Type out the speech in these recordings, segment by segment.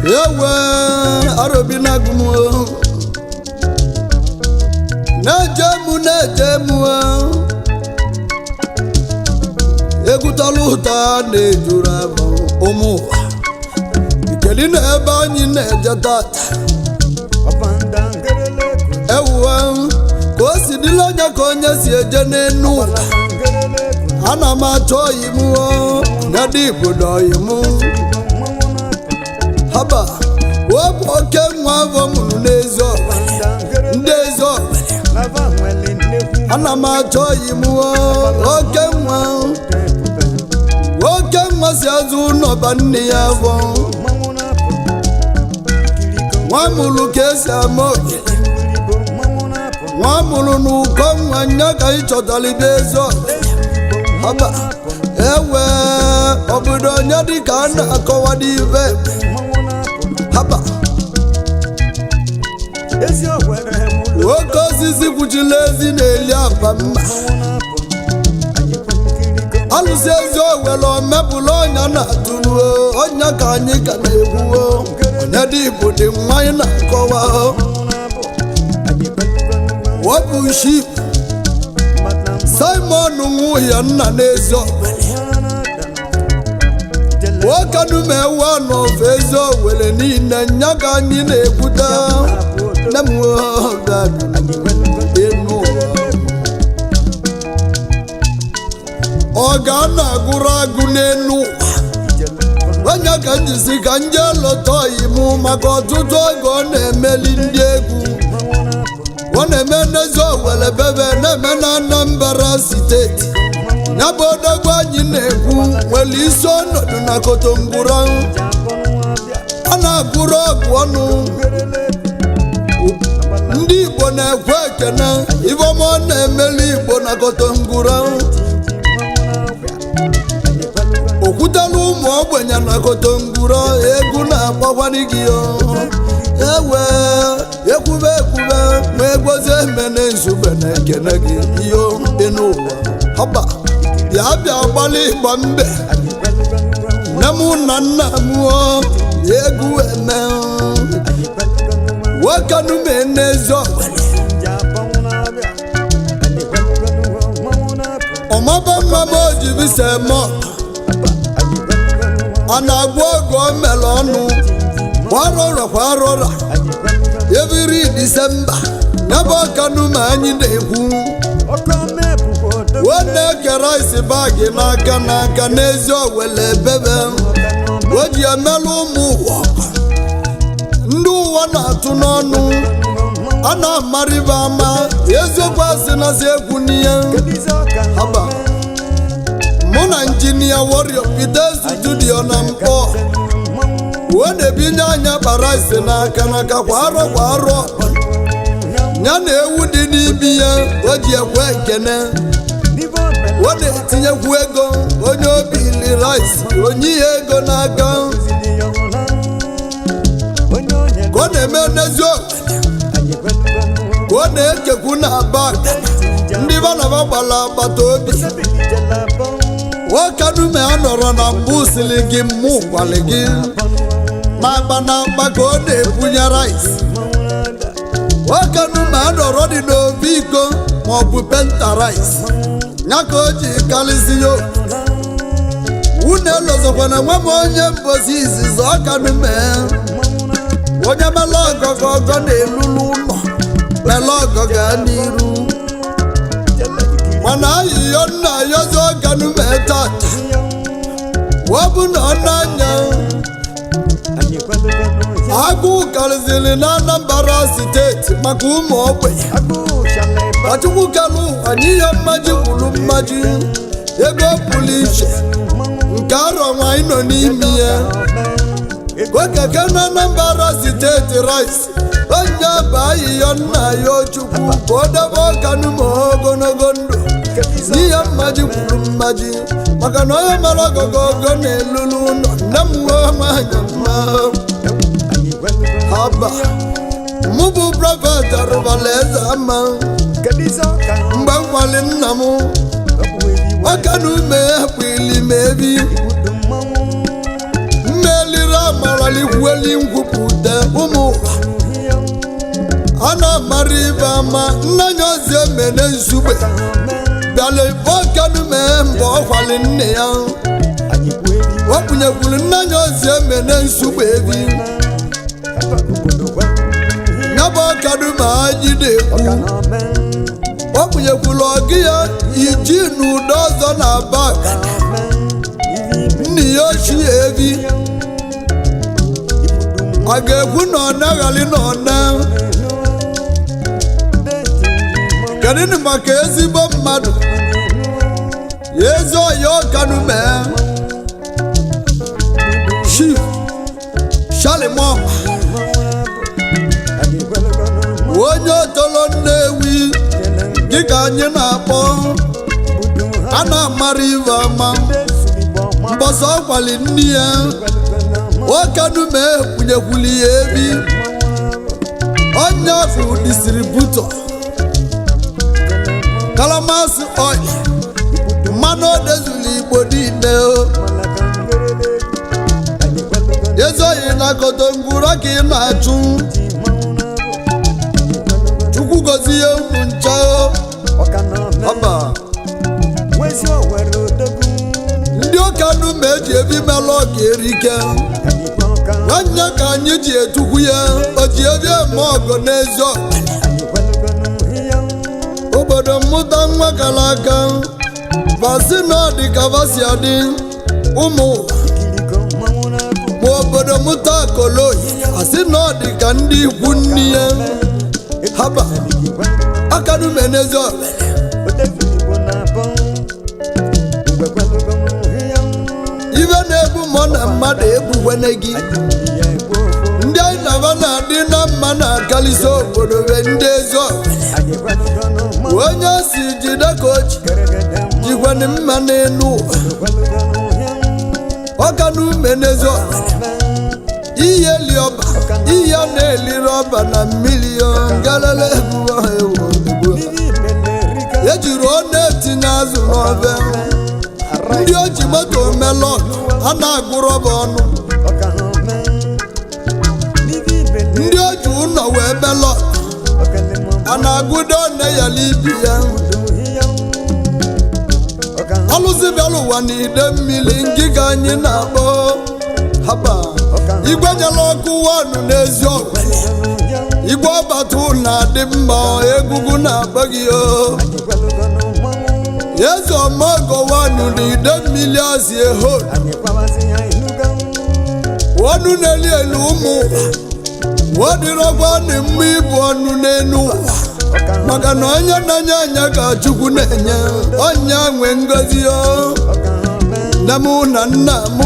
Ewe arobi na-agụ m o. Na-eje mụ, na-eje mụ o. Egwu tọrọ ụtọ na-ejuru afọ ụmụ ụwa. Ikeli na ebe anyị na-eje tata. Ewuwe ka o si dịla onye ka onye si eje n'enu ụwa. Ana m achọ oyi m o, na dị ibodo oyi m. Haba, wepụ oke nwa afọ mụrụ n'ezi ọwa, ndị ezi ọwa. Ana m achọ oyi m o, oke nwa. Oke nwa si azụ ụlọ ba nne ya afọ. Nwa mụrụ ka esi ama ogele. Nwa mụrụ n'ụkọ nwa nya ka ị chọtara ibe ezi ọwa. Haba, ewe obodo onye dị ka a na-akọwa n'ibe. Haba. Nwoke osisi kwuchila ezi na-eli apa mma. Alụsị ezi owere omepụla ọnya na-atụruo ọnya ka anyị ka na-ekwuo. Onye dị Igbo dị nwa anyị na-akọwa. Wọbụ ship Simon nwunye nna n'ezi owere. Nwoke numewe n'ofe ezi owere niile nya ka anyị na-ekwute. Nne m enu ụwa. Ọ ga na-agụrụ agụ n'elu ụwa. Onye ka m jisi ka m jee lọta oyi m maka ọtụtụ oge ọ na-emeli ndị egwu. Ọ na-eme n'ezi Owere bebe na-eme na Anambra steeti. Ya bụ odogwu anyị na-ekwu nwere isi ọnọdụ na Kotongwura. A na-agụrụ ọgụ ọnụ. Ndị Igbo na-ekwe ekene ifeọma ọ na-emeli Igbo na Kotongwura. Okwutela ụmụ ogbenye na Kotongwura egwu na-akpọkwani gị o. Ewe ekwube ekwube ma egwozi emene nzube na ekene gị ihe dị n'ụwa. Haba, bịa bịa gbalị ịgba mbe. Nne m na nna m o, egwu eme. Nwoke nume n'ezi owere. Ọmaba mma m o ji bisa eme ọkụ. A na-agwa oge o mere ọnụ kwarọrọ kwarọrọ every December ya bụ ọkanume anyị na-ekwu. O na-eke rice bag n'aka n'aka n'ezi Owere ebebe. O ji emelu ụmụ ụwa ọkụ. Ndị ụwa na-atụ n'ọnụ a na-amarịba ama eziokwu asị nazi egwu n'ihe. Haba, mụ na injinia Warrior Peter studio na mkpọ wee na-ebinye anya kpara ise n'aka n'aka kwa arọ kwa arọ. Ya na ewu dị n'ibi ya o ji ekwe ekene. O na-etinyekwu ego onye obi li rice onye ihe ego n'aka ka ọ na-eme n'ezi Owere ka ọ na-ekekwu na aba ndị banaba gbara agbata obi. Nwoke nume a nọrọ na mbụ sili gị mụ gwalị gị n'akpa n'akpa ka ọ na-ebunye rice. Nwoke nume a nọrọ dị n'obi iko maọbụ penta rice ya ka o ji karịsị ya. Unu elozokwana nwe m onye mbosi izizi ọka nume onye mele ọgọgọ ọgọ na-elulu ụlọ mele ọgọ gaa n'iru. Mana ayịyọ nna ayọzi ọganume tata wọbụ na ọ na-anya agụụ karịzịrị na Anambra steeti maka ụmụ ogbenye. Ka Chukwu kere ụwa nye ihe mmaji kwuru mmaji ego pụrụ iche nke arọ anyị nọ n'ime ya. Okeke na Anambra State rice. Onye bụ ahịhịa nna ya Chukwu ka o debe Ọkanume ogologo ndụ, n'ihe mmaji kwuru mmaji, maka na onye mara ogogogo na-elulu ụlọ. Nne m nwee nwanyị mma. Haba, mụ bụ Prophet arụbala eze ama mgbe nkwali nna m Ọkanume ekpili m ebi mmeliri amaralikwueli nkwupụta ụmụ ụwa a na-amara ibe ama. Nna ya ozi emene nzugbe bịala ibe Ọkanume mgbe ọ kwali nne ya, o kpunyekwuru nna ya ozi emene nsugbe ebi ya bụ Ọkanume anyị na-ekwu. O kpunyekwuru ọgụ ya iji n'ụdọ ọzọ na aba nna ya ochie ebi. A ga-ekwu na ọ naghali na ọ na. Kedu maka ezigbo mmadụ, ezi ọya Ọkanume, Chief Shalimon, onye otolo Nnewi, dịka anyị na-akpọ a na-amara ive ama. Mbọsọ ọkwali nne ya, Ọkanume kwunyekwuli ya ebi. Onye bụ distributor calamus oil, mmanụ odezulu Igbo niile. Ezoghị na kotongwura ka ị na-achụ. Chukwu gozie unu ncha. Ọba ndị Ọkanume eji ebi melụ ọka erike nwanne ka anyị ji etukwu ya o ji ebi eme ọgụ n'ezi obodo. Mmụta nwa kara aka vasi na ọdị ka vasi adị ụmụ ụwa ma obodo mụta koloyi asị na ọ dị ka ndị ikwu nne ya. Haba, Ọkanume n'ezi ọbele. Ibe na-egbu mọ na mmadụ egbukwene gị. Ndị anyị na-aba na-adị na mma na-akalịsị obodo be ndị ezi ọbele. Onye si jide ka o ji jikwana mma n'elu ụwa. Ọkanume n'ezi ọbele, ihe li ọba ihe na-eliri ọba na mmiri ngalala egwu ewu egwu ejiri ọ na-etinye azụ n'ọbịa. Ndị oji moto melọn a na-agụ rọba ọnụ, ndị oji ụlọ wee melọn a na-agụdo nne ya n'ibi ya. Alụsị bịara ụwa na ide mmiri ngịga anyị na-akpọ haba igwe nyere ọkụ wanụ n'ezi ọgbele igwe ọbata na-adị mma. Egwugwu na-akpọ gị o eze ọmọgọ wanụ na ide mmiri azị eho ọnụ na-eli elu ụmụ ụwa wọdịrọgwa na mma ịbụ ọnụ n'elu ụwa, maka na onye na-enye anya ka Chukwu na-enye onye nwe ngozi o. Nne m na nna m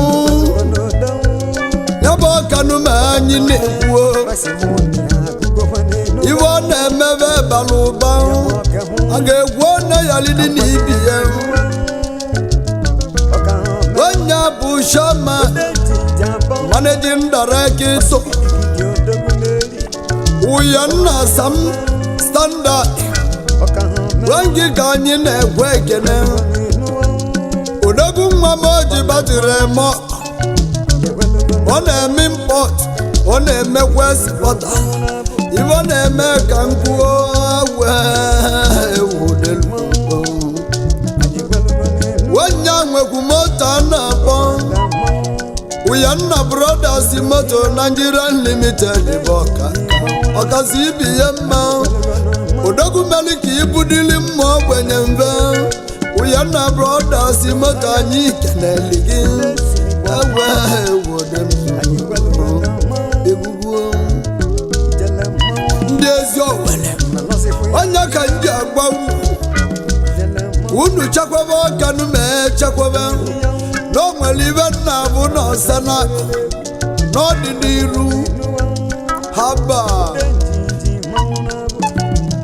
ya bụ Ọkanume anyị na-ekwuo iwe ọ na-emebe bara ụba. A ga-egwu onye ya lidi na ibi ya. Onye bụ shama managing director Uyanna Sam Standard nwangi ka anyị na-ekwe ekene. Odogwu nwa m o ji batịrị eme, ọ na-eme import, ọ na-emekwa exporter. Ife ọ na-eme ka m kwuo wee wudelu onye nwekwu moto a na-akpọ Uyanna Brothers Moto Nigerian Limited bụ ọka ọkasị ibi ya mma. Odogwu mere ka ibudili mma ogbenye mbe. Uyanna Brothers Moto, anyị keneli gị. Ewe egwugwu ndị ezi owere onye ka m ji agwa unu unu chekwaba Ọkanume, chekwaba na o nwere ibe nna bụ na ọsa na N'ọdịnihu haba,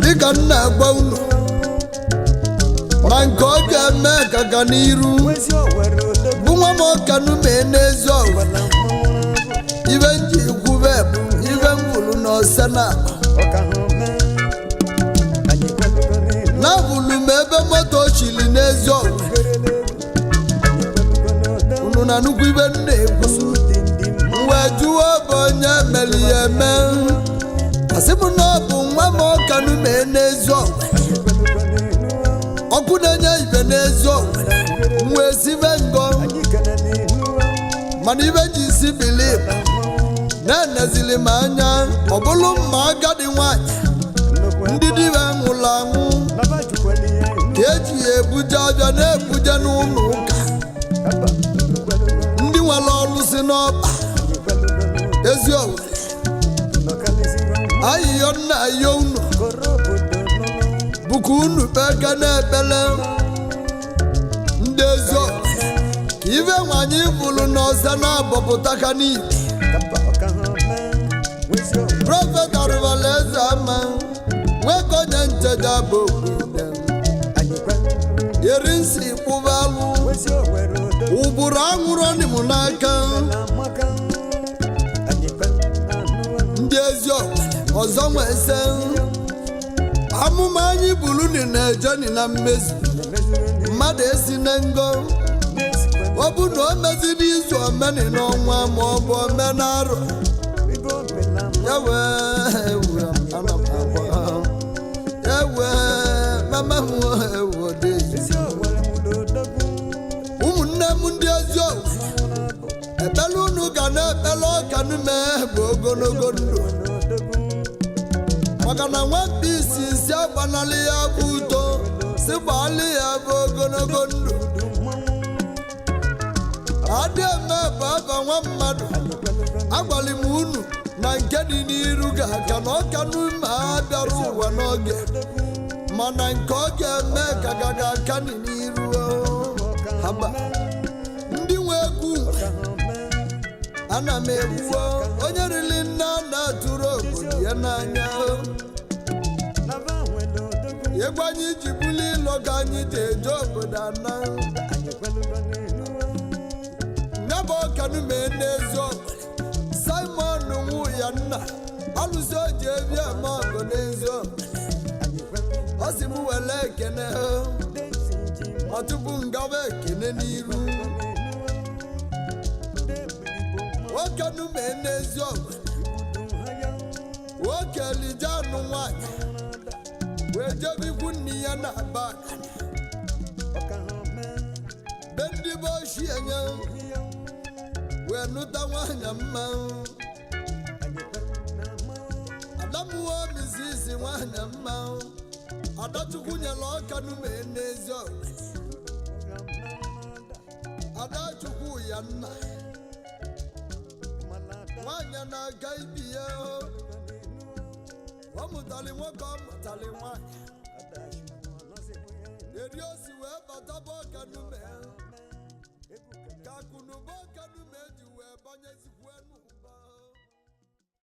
dịka m na-agwa unu na nke ọ ga-eme ka ga n'iru bụ nwa m ọkanụ mee n'ezi ọwele. Ibe m ji kwube bụ ibe m kwuru na ose na na-abụlu m ebe moto chili n'ezi ọwele. Unu na nnukwu ibe m na-ekwu wee jụọ bụ onye mere ya eme, asị m na ọ bụ nwa m ọkanụ mee n'ezi ọwele, ọkụ na-enye ibe n'ezi ọwele. M wee sibe ngọ, mana ibe ji si bilip na-enezili m anya, ọ bụrụ mma agadi nwanyị ndị dibịa nwụrụ anwụ ka eji ya ebuje abịa na-ebuje n'ụlọ ụka, ndị nwere ọrụ si n'ọba ezi owere. Ayịyọ nna ayọ unu bụ ka unu kpeke na-ekpele ndị ezi owere ka ibe nwanyị bụrụ na ọza na-abọpụta ka n'ibe. Prophet arụbala eze ama nweke onye ncheja bụ okwute eri nsi kpụba alụ ụbụrụ anwụrụ ọnịmụ n'aka ndị ezi owere ọzọ nwese. Amụma anyị buru ni na-ejeni na mmezu mmadụ esi na ngo ọ bụ na o mezi n'izu, omeni n'ọnwa, ma ọ bụ omenarọ ya wee ewu ana m akwa ewe mama m ewu dị. Ụmụnne m ndị ezi owere, ekpere unu ga na-ekpere ọka mee bụ ogologo ndụ, maka na nwata isi si agbanalị ya bụ uto si gbalị ya bụ ogologo ndụ adị eme bụ aba nwa mmadụ. Agwali m unu na nke dị n'iru ga-aka na ọka n'ume a bịara ụwa n'oge, mana nke ọ ga-eme ka ga ga-aka dị n'iru. Haba ndị nwe egwu, ana m egbuo onye riri nne a na-atụrụ obodo ya n'anya. Egwu anyị ji buli ịlọ ka anyị ji eje obodo ana ya bụ ọkanume n'ezi ọbụla. Simon nwu ya nna alụsị oji ebi eme ọgụ n'ezi ọbụla. Ọ sị m were ekene, ma tupu m gaba ekene n'iru nwoke nume n'ezi ọbụla, nwoke lije anụ nwanyị wee jebe ikwu nne ya na aba be ndị be ochie nye wee nụta nwanyị mma. Adamuwo mizizi nwanyị mma Adachukwu nyere ọka nume n'ezi ọbụla. Adachukwu ya nna nwanyị na-aga ibi ya, ọ mụtali nwoke, ọ mụtali nwanyị. Eri osi wee bata bụ ọka nume ka akụnụba ọka nume ji wee banyezikwu.